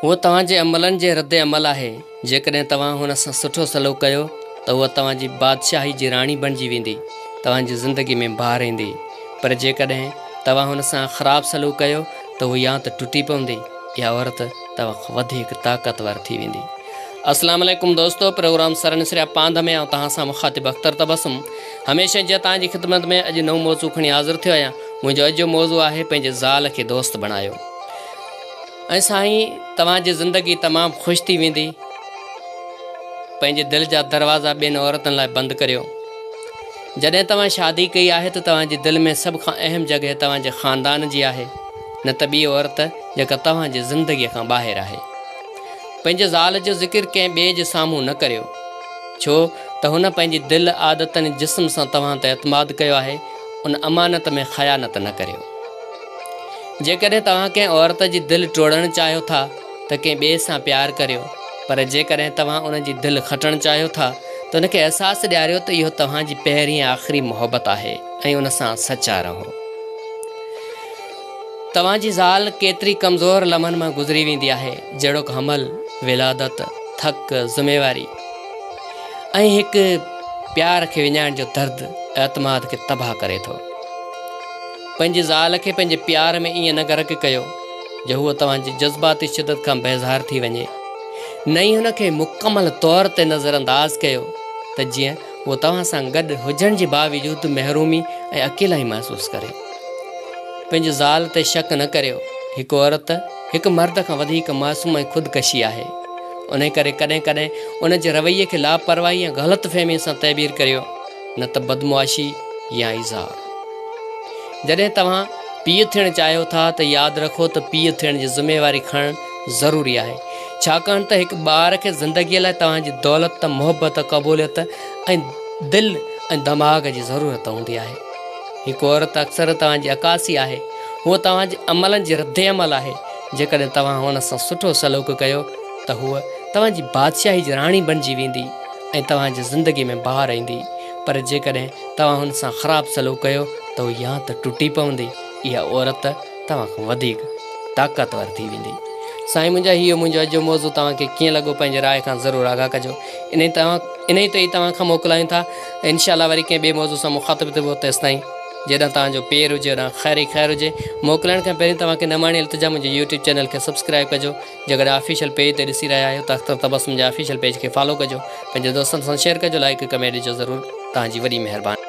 هوء توهان جي عملن جي رد عمل آهي. جيڪڏهن توهان هن سان سٺو سلوڪ ڪيو ته هوء توهان جي بادشاهي جي راڻي بڻجي ويندي، توهان جي زندگي ۾ بهار ايندي. پر جيڪڏهن توهان هن سان خراب سلوڪ ڪيو ته هوء يا ته ٽٽي پوندي يا عورت توهان کان وڌيڪ طاقتور ٿي ويندي. اسلام عليڪم دوستو پروگرام سرن سريا پانڌ ۾ آئون توهان سان مخاطب اختر تبسم هميشه جيان توهان جي خدمت ۾ اڄ نئون موضوع کڻي حاضر ٿيو آهيان. منهنجو اڄ جو موضوع آهي پنهنجي زال کي دوست بڻايو. ۽ سائين توهان جي زندگي تمام خوش ٿي ويندي. پنهنجي دل جا دروازا ٻين عورتن لاء بند ڪريو. جڏهن توهان شادي ڪئي آهي ته توهان جي دل ۾ سڀ کان اهم جڳهه توهان جي خاندان جي آهي نه ته ٻي عورت جيڪا توهان جي زندگي کان ٻاهر آهي. پنهنجي زال جو ذڪر ڪنهن ٻئي جي سامهون نه ڪريو. ڇو ته هن پنهنجي دل، عادتن ۽ جسم سان توهان تي اعتماد ڪيو آهي، ان امانت ۾ خيانت نه ڪريو. جيڪڏهن توهان ڪنهن عورت جي دل ٽوڙڻ چاهيو ٿا ته ڪنهن ٻئي سان پيار ڪريو، پر جيڪڏهن توهان ان جي دل کٽڻ چاهيو ٿا ته ان کي احساس ڏياريو ته اهو توهان جي پهرين ۽ آخري محبت آهي ۽ ان سان سچا رهو. توهان جي زال ڪيتري ڪمزور لمحن مان گذري ويندي آهي، جهڙوڪ حمل، ولادت، ٿڪ، ذميواري ۽ هڪ پيار کي وڃائڻ جو درد اعتماد کي تباهه ڪري ٿو. پنهنجي زال کي پنهنجي پيار ۾ ائين نه غرق ڪيو جو هوء توهان جي جذباتي شدت کان بيزار ٿي وڃي، نه ئي هن کي مڪمل طور تي نظرانداز ڪيو ته جيئن هوء توهان سان گڏ هجڻ جي باوجود محرومي ۽ اڪيلائي محسوس ڪري. پنهنجي زال تي شڪ نه ڪريو. هڪ عورت هڪ مرد کان وڌيڪ معصوم ۽ خودڪشي آهي، انهي ڪري ڪڏهن ڪڏهن ان جي رويي کي لاپرواهي ۽ غلط فهمي سان تعبير ڪريو. نه ته بدمعاشي يا ايذاء. جڏهن توهان پيء ٿيڻ چاهيو ٿا ته ياد رکو ته پيء ٿيڻ جي ذميواري کڻڻ ضروري آهي، ڇاڪاڻ ته هڪ ٻار کي زندگيء لاء توهان جي دولت، محبت، قبوليت ۽ دل ۽ دماغ جي ضرورت هوندي آهي. هڪ عورت اڪثر توهان جي عڪاسي آهي. هوء توهان جي عملن جي ردعمل آهي. جيڪڏهن توهان هن سان سٺو سلوڪ ڪيو ته هوء توهان جي بادشاهي جي راڻي بڻجي ويندي. ۽ توهان جي زندگي ۾ بهار ايندي پر جيڪڏهن توهان هن سان خراب سلوڪ ڪيو ته هو يا ته ٽٽي پوندي اها عورت توهان کان وڌيڪ طاقتور ٿي ويندي. سائين منهنجا هي هو منهنجو اڄ جو موضوع توهان کي ڪيئن لڳو پنهنجي راء کان ضرور آگاهه ڪجو انهي توهان انهي تي ئي توهان کان موڪلايون ٿا انشاء الله وري ڪنهن ٻئي موضوع سان مخاطب ٿبو تيستائين جيڏانهن توهان جو پير هجي اوڏانهن خير ئي خير هجي موڪلائڻ کان پهرين توهان کي نماڻي التجا منهنجي يوٽيوب چينل کي سبسڪرائب ڪجو جيڪڏهن آفيشل پيج تي ڏسي رهيا آهيو ته اختر تبسم جي آفيشل پيج کي فالو ڪجو پنهنجي دوستن سان شيئر ڪجو لائيڪ ڪمينٽ ڏجو ضرور توهان جي وڏي مهرباني.